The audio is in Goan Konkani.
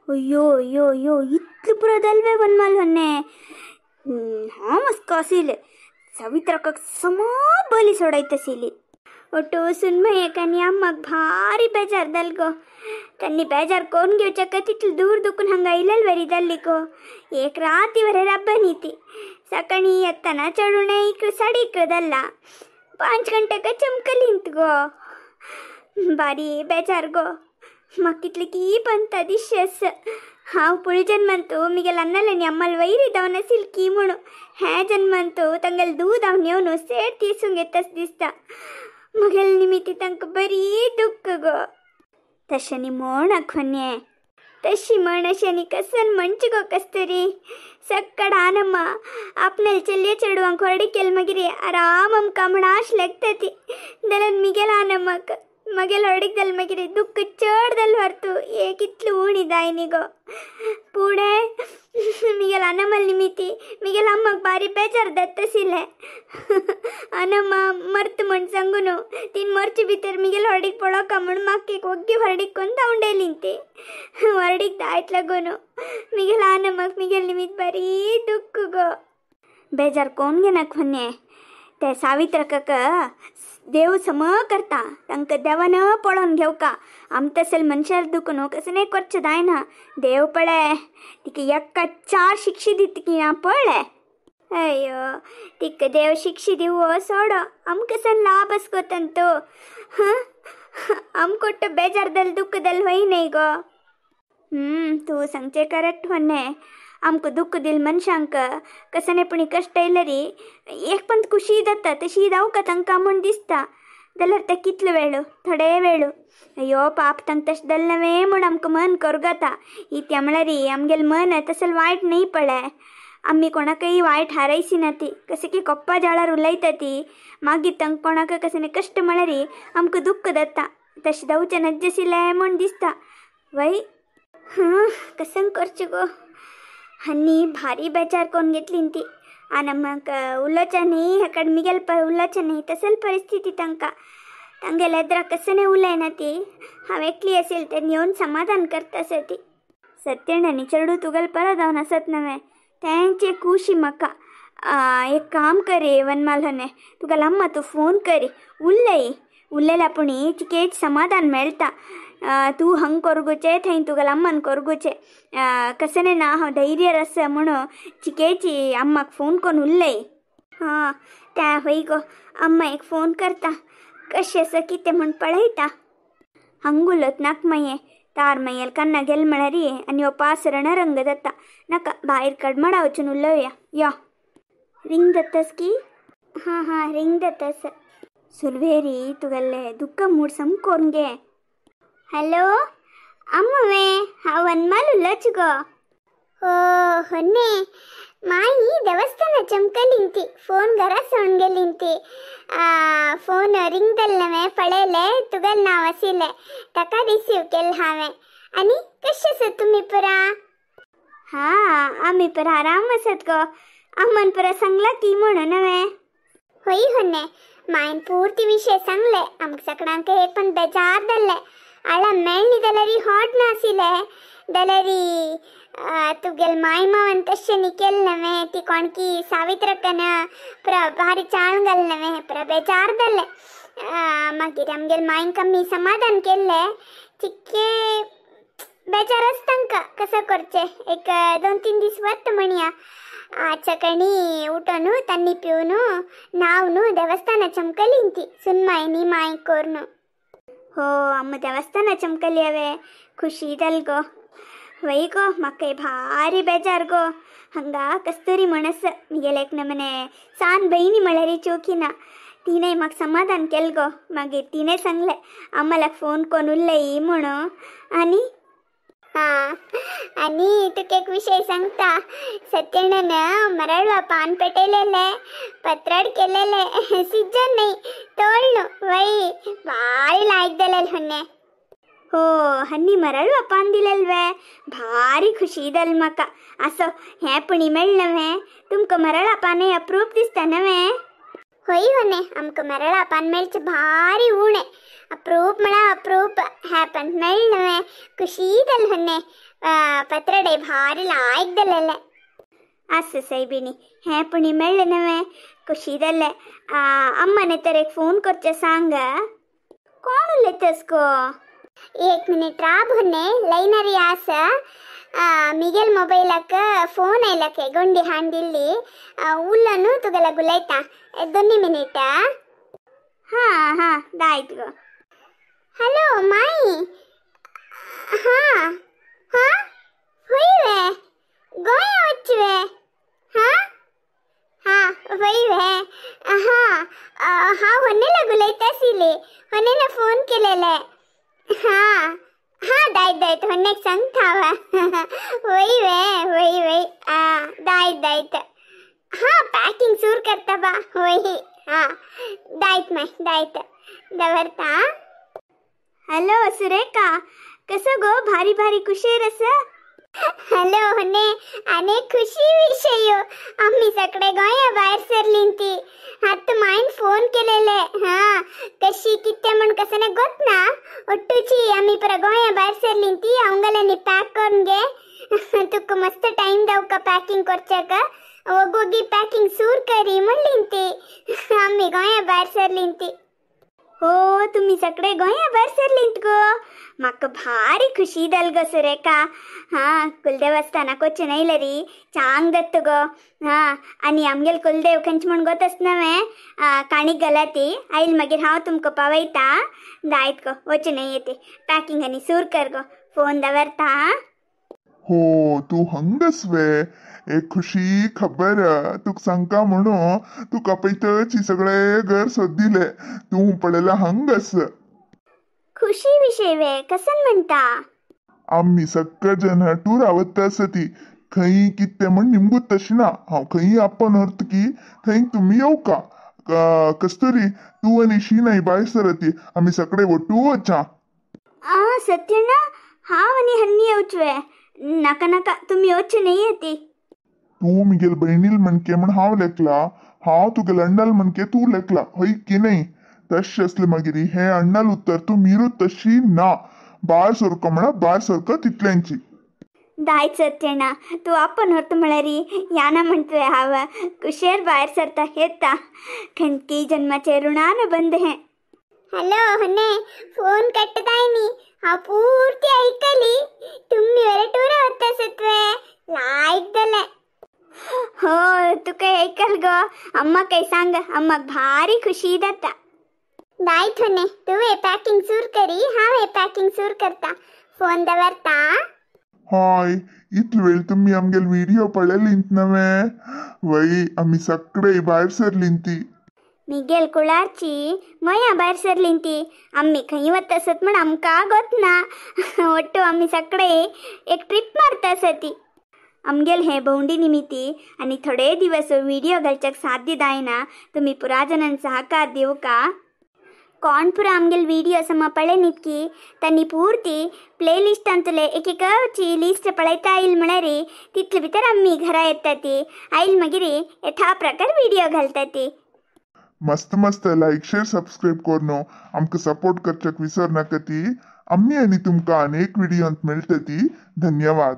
अय्यो अय्यो अय्यो इतले पुरो जालवे वनमाल होन्ने. हांव मस्को आशिल्लें सावित्राकाक समा बली सोडायत आशिल्ली. ಒಟ್ಟು ಸುನ್ಮಯ್ಯಕ आनी अम्माक भारी बेजार जाल गो. तांणी बेजार करून घेवच्या तितले दूर दुखून हांगा आयलेल वरी जाल्ली गो. एक राती वरे रब्बन ती सकाळी येतना चडून इकडे 11:30 जाल्ला 5 गंटेक चमकलींत गो. भारी बेजार गो म्हाका कितले की पंता दिशस. हांव पुळी जन्मंतू मिगेल अन्नलेनी अम्मल वैरी जावन आशिल्ली की म्हणून हे जन्मंतू तांगेले दूद हांव नेवन सेट तिसूंक येतास दिसता. मगेल निमित्त तांकां बरी दुख्ख गो. तशें म्हण आखोन्ये तशी म्हण अशें कसन म्हणचे गो कस्तुरी. सक्कड आनम्मा आपणाले चलये चेडवांक व्हडली केल मागीर आराम आमकां म्हण आश लागता ती. जाल्यार मिगेल आनम्माक मगेल व्हडीक जालें मागीर दुख्ख चड जालें व्हरतू एक इतलें उणी जाय न्ही गो. पुणे मिगेल आनम्मा निमित्ती मिगेल अम्माक बारी बेजार जाता आशिल्लें. आनम्मा मर्त म्हण सांगू न्हू तीन मरचे भितर मिगेल व्हडीक पळोवका म्हण म्हाका एक वग्गी व्हडीक कोन्न धांवडयली ती. व्हडीक दायत लागून मिगेल आनम्माक मिगेल निमित्त बारी दुख्ख गो. बेजार कोण घेनाक होन्ये ते सावित्रकाक देव सम करता तांकां देवान पळोवन घेवका. आम तसल मनशार दुखून न्हू कसं करचें जायना. देव पळय तिका एका 4 शिक्षी दित की ना पळय. अय्यो तिका देव शिक्षी दिवो सोडो आमकां सन लाभ आस गो तांतो. आमकां तो बेजार जाल दुख्ख जाल वय न्हय गो. तूं सांगचें करेक्ट होन्ने. आमकां दुख्ख दिल मनशांक कसने पुणी कश्ट येयलरी एक पण खुशी जाता तशी जावका तांकां म्हूण दिसता. जाल्यार ते कितलो वेळ थोडे वेळ अय्यो पाप तांकां तशें जालें नवें म्हूण आमकां मन करगता. इत्या म्हळ्यार आमगेलें मन तसलें वायट न्हय पळय. आमी कोणाकय वायट हारयसिना ती कशें की कोप्पा जाळार उलयता ती मागीर तांकां कोणाक कसने कश्ट म्हळ्यार आमकां दुख्ख जाता. तशें जावचें नज्जशिल्लें म्हूण दिसता वय. कसं करचें गो. आनी भारी बेजार कोन्न घेतली ती. आनी म्हाका उलोवचें न्ही हेकड मिगेल उलोवचें न्ही तसल परिस्थिती तांकां. तांगेल्या एदरा कसने उलयना ती. हांव एकली आशिल्लें तेन्ना येवन समाधान करता आसा ती. सत्येन आनी चेडूं तुगेलें परत जावन आसत नवें तेंचे खुशी म्हाका. एक काम करी वनमाल होने तुगेल्या अम्मा तूं फोन करी उलय. उलयल्या पुणी चिकेच समाधान मेळटा. तूं हंग कोरगुचें थंय तुगेल्या अम्मान कोरगुचें कसने ना हांव धैर्य आसा म्हणून चिकेची अम्माक फोन करून उलय. हां त्या हय गो अम्मा एक फोन करता कशें आसा कितें म्हूण पळयता. हंग उलयत नाका मागीर तार मागीर कन्ना गेल म्हळ्यार आनी हो पास रणरंग जाता. नाका भायर कडमडा वचून उलोवया. यो रिंग जातास की. हां हां रिंग जातास. सुलवेरी तुगेलें दुख्ख मूड सम कोरून घे. हॅलो अम्मवे हांव वनमाल उलोवच गो. हो होन्ने माई देवस्थान चमकलिंती फोन घरा सोडून गेली. फोन रिंग जालें पळयलें तुगेलें नांव आशिल्लें ताका रिसीव केलें हांवें. आनी कशें आसा तुमी पुरा? हां आमी पुरा आराम आसात गो. अम्मान पुरा सांगलां की म्हणून हांवें. हय होन्ने मायन पूर्ती विशय सांगले. आमकां सगळ्यांक एक पण बेजार जाल्लें. आळा मेळ्ळी जाल्यार हॉट नाशिल्लें जाल्यार तुगेल माय मावन तशें न्ही केलें नवें ती कोणकी सावित्रकन पुरा भारी चाळ घाल नवें पुरा बेजार जालें. मागीर आमगेल मायन आमी समाधान केल्लें. चिक्के बेजार आसा तांकां कसो करचें एक 2-3 दीस वता म्हणया. आज सकाळी उठून तन्नी पिवन न्हावन देवस्थाना चमकली ती सुनमाय न्ही माय करून. हो अम्मा देवस्थाना चमकली हांवें खुशी जाल गो. वय गो म्हाका भारी बेजार गो. हांगा कस्तुरी म्हण आसा मिगेले एक नमने सान भयणी म्हळ्यार चोखी ना. तिणें म्हाका समाधान केलें गो. मागीर तिणें सांगलें अम्मालाक फोन करून उलय म्हणून. आनी हां आनी तुका एक विशय सांगता. सत्येणान मरळवा पान पेटयलेलें पत्राड केलेलें सिजन न्ही तोळ न्हू वय भारी लायक जालेलें होन्ने. हो हन्नी मरळवा पान दिलेल वे भारी खुशी जाल म्हाका. आसो हें पुणी मेळ्ळें नवें तुमकां मरळा पानय अप्रूप दिसता नवें. होय होने आमकां मेरळा पान मेळचे भारी उणें अप्रूप म्हळ्यार अप्रूप हॅपन मेळ नवे खुशी जाल होने पत्रडे भारी लायक जालेले आसा सायबिणी हें पुणी मेळ्ळें नवें खुशी जालें अम्माने तर एक फोन करचें सांग कोण उलयतस गो एक मिनिट राब होने लैनरी आस मिगेल मोबाईलाक फोन आयलके गोंडी हांडिल्ली उल्लನು तुगेला गुलयता दोन मिनिट हां हां दायत गो हॅलो माई हां हां होय गोंया वचवे हां हां होय वे हां हांव होन्नेला गुलयता आशिल्ली होन्नेला फोन केलेले हां हां दायत दायत होन्नेक सांगता हांव होय वे होय होय आं दायत दायत हां पॅकिंग सूर करता बा होय हां दायत माय दायत दवरता. हॅलो सुरेखा कसं गो भारी भारी कुशेर आसा. हॅलो होने अनेक खुशी विषय आम्ही सगळे गोंया भायर सरलीं ती आतां मायन फोन केलेले हां कशी कितें म्हण कसं ना गोत ना ಒಟ್ಟುಚಿ आम्ही पर गोंया भायर सरलीं ती अवंगल्यांनी पॅक करून घे तुका मस्त टायम दावका पॅकिंग करच्याक ಒಗ್ಗೊಗ್ಗಿ पॅकिंग सूर करी म्हणलीं ती आम्ही गोंया भायर सरलीं ती. हो तुम्ही सगळे गोंया भायर सरलींत गो म्हाका भारी खुशी जाल गो सुरेखा. हां कुलदेवस्थानाक वचून येयलें चांग दत्त गो. हां आनी आमगेल कुलदेव खंयचे म्हूण गोतस नवें काणीक घाला ती आयल मागीर हांव तुमकां पावयता. दायत गो वचून येते पॅकिंग आनी सूर कर गो फोन दवरता. हो तू हंगसवे एक खुशी खबर तुका सांगता म्हणून तुका पयतच सगळे घर सोदिले तू पळयला हंगस. खुशी विषय वे कसन म्हणता? आम्ही सगळे जण टूर आवडता आसती खंय कितें म्हण निमगूत तशी ना हांव खंय आपण व्हरता की थंय तुमी येवका. कस्तुरी तू आनी शीनाय भायर सरती आमी सगळे ಒಟ್ಟು वचा. आ सत्यना हांव आनी हन्नी येवचवे नाका नाका तुमी येवचे न्हय येती. तू मिगेल बहिणील म्हणके म्हण हांव लेखला हांव तुगेल अण्णाल म्हणके तू लेखला हय की नाही तशें असलें मागीर हे अण्णाल उत्तर तूं मिरू तशी ना भायर सरको म्हणा भायर सरको तितल्यांची. दायच सत्यಣ್ಣ तू आपण व्हरता म्हळ्यार याना म्हणतोय हांव कुशेर भायर सरता येता खंयकी जन्माचे ऋणानुबंध हें. हॅलो होने फोन कट्टताय न्ही हांव पूर्ती ऐकली तुमी वरे टुरा वता सत्वे लायक जालें. हो तुका ऐकल गो अम्मा काय सांग अम्माक भारी खुशी जाता. दायत होने तुवें पॅकिंग सूर करी हांव पॅकिंग सूर करता फोन दवरता. हाय इतलो वेळ तुमी आमगेल व्हिडिओ पळयलींत नवे वय आमी सगळे भायर सरलीं ती. मिगेल कुळारची गोंया भायर सरलीं ती आमी खंय वता आसत म्हण आमकां गोत ना ಒಟ್ಟು आमी सगळे एक ट्रीप मारता आसती. आमगेल हे भोंवडी निमित्ती आनी थोडे दिवस व्हिडिओ घालच्याक साध्य जायना तुमी पुरा जणांक सहकार दिवका. कोण पुरा आमगेल व्हिडिओ सम पळयनीत की तांणी पूर्ती प्लेलिस्टांतले एक एकाची लिस्ट पळयता आयल म्हळ्यार तितले भितर आमी घरा येता ती आयल मागीर यथा प्रकार व्हिडिओ घालता ती. मस्त मस्त लायक शेअर सबस्क्राईब करून आमकां सपोर्ट करच्याक विसर नाका ती आमी आनी तुमकां अनेक व्हिडियोंत मेळटली. धन्यवाद.